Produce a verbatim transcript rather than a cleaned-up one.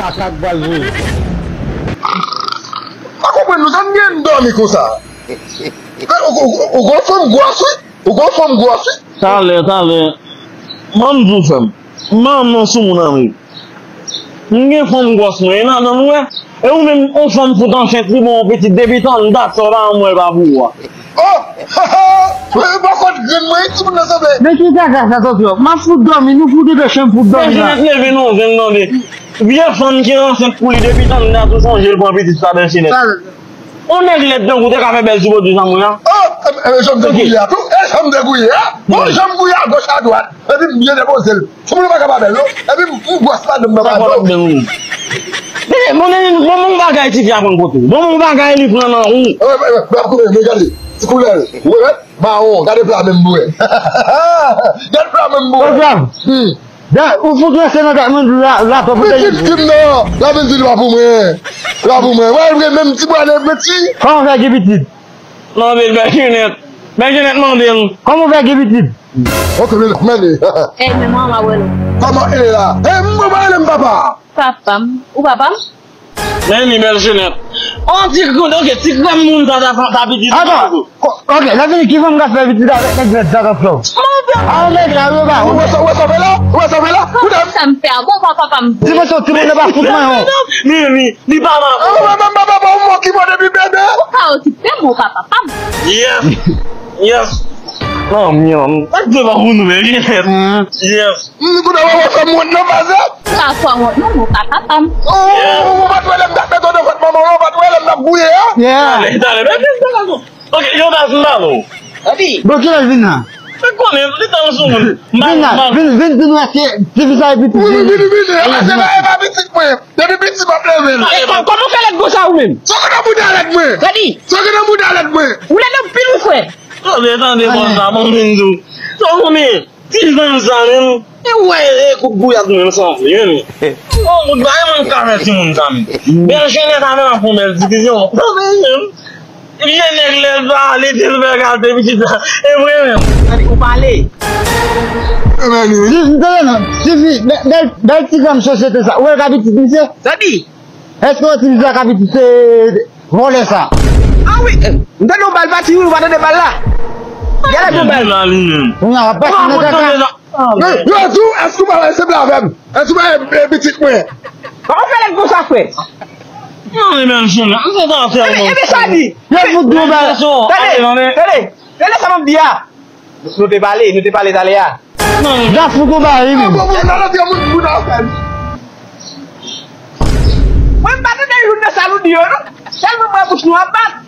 Kaka k pral voye. Pa konprann nou, sa n gen dòmi konsa. Ou, ou, ou, ou gon fanm gwòs, wi. Ou gon fanm gwòs, wi. Talè, talè. Ban m di w, frè m. Manman sou moun anmwe. M gen fanm gwòs mwen, e ladan l wè. E ou menm, yon fanm fout ansent, li bon, yon pitit depi tann dat sa, w pa janm wè l pa pou ou a. Oh! Mwen pa konn grenn mwen, timoun nan sanble. Men ki kaka sa, Tonton? M ap fout dòmi, nou fout de chanm fout dòmi la. Bèljenèt leve nan zen tande. Vye fanm ki ansent pou li depi tann dat ou sonje l pran pitit sa, Bèljenèt. On nèg lèd tankou te ka fè bèl sou pwodui sa mwen an. Oh, e, e, jan m te gouye a tou. E, jan m te gouye a. Bon, jan m gouye a goch a dwat. Epi m byen depoze l. Timoun yo pa ka pa bèl, non. Epi m, m gwòs madanm nan pa dò. Bon, bon, bon, bon, bagay tifi a konn pote. Bon, bon, bagay li pran nan ou. Wè, wè, wè, wè, gade. Ti koulè. Wè, wè. Mawon, gade pla menm bwè. Gade pla menm bwè. Pwogram. Hmm. Da, ou fout ranse nan dat moun la, la, to pou te. Pitit fi m nan, la vin di li pa pou mwen. Li pa pou mwen. Wè, vre, menm ti bwa nèg, men ti. Kòman w fè gen pitit? Mande l, Bèljenèt. Bèljenèt mande l. Kòman w fè gen pitit? Ok, men, men. Ey, men manman wè l. Kòman e la? Ey, m pa rele m papa. Papa m. Ou papa m? Men ni Bèljenèt. On ti grann, ok, ti granmoun sa ta, ta pitit. Atann, ok, sa vle di ki fanm ka fè pitit avèk nèg lèd sa k ap fè w? Mande. A, nèg la, yo ba. Ou wè sa, ou wè sa fè la? Ou wè sa fè la? Koute m. Sa m fè a, bon, papa pa m. Di mwen sa, timoun nan pa fout mwen, non. Men ni, ni papa. Ou wè menm papa pa w mò ki mò depi bebe. Ou ka okipe m, ou papa pa m. Yes. Yes. Non, myon. Sa k dwe pa pou nou, men, Bèljenèt. Yes. M di kounye a w ap fè m wont nan faze. Sa fè w wont non, mon kaka pa m. Ou pa t wè lè m t ap mete w nan vant manman w, ou pa t wè lè m t ap gouye a? Yeah. Talè, talè, men, men, men, men. Ok, yo ta fin ba nou. Bon, kilè l vin la? Mwen konnen, li tann sou moun. Vin la, vin, vin, vin wè si tifi sa e pitit. Vini, vini, vini. E pa, se pa, e pa pitit mwen. Depi pitit m ap leve l. E kò-, kòman w fè lèd konsa ou menm? Sa w gen nan bouda lèd mwen? Gade. Sa w gen nan bouda lèd mwen? Ou lèd anpil wi frè. Tande, tande, konsa, bon, vin di w. Sa w konnen? Ti zanzan menm. E wè, e kout gouyad menm sanble menm. Oh, kout bagay mwen ka fè timoun sa menm. Bèljenèt avè m ap fè yon bèl divizyon. Tande menm. Vye nèg lèd pa ale, te l fè gate pitit la. E vre menm. Gade, ou pale. Li, m tande non. Tifi, bèl, bèl, bèl ti granm sosyete sa. Ou wè l ka pitit misye? Sa di? Èske w ti misye ka pitit se vòlè sa? Ah wi, eh, m tande yon bal pati wi, ou pa tande bal la? Gade yon bal. Kounye a w ap pase nan kaka. Men, yo di w, èske w pa wè se blavèm? Èske w pa wè, eh, pitit mwen? Kòman fè lèd konsa, frè? Non, men menm jan, se ta fè. Ebyen, ebyen, sa di. Yo fout gwo bal. Tande, tande, tande sa m ap di a. Nou te pale, nou te pale talè a. Gafou konba wi menm. Mwen m pa tande youn nan sa nou di yo non. Sèlman m wè bouch nou ap bat.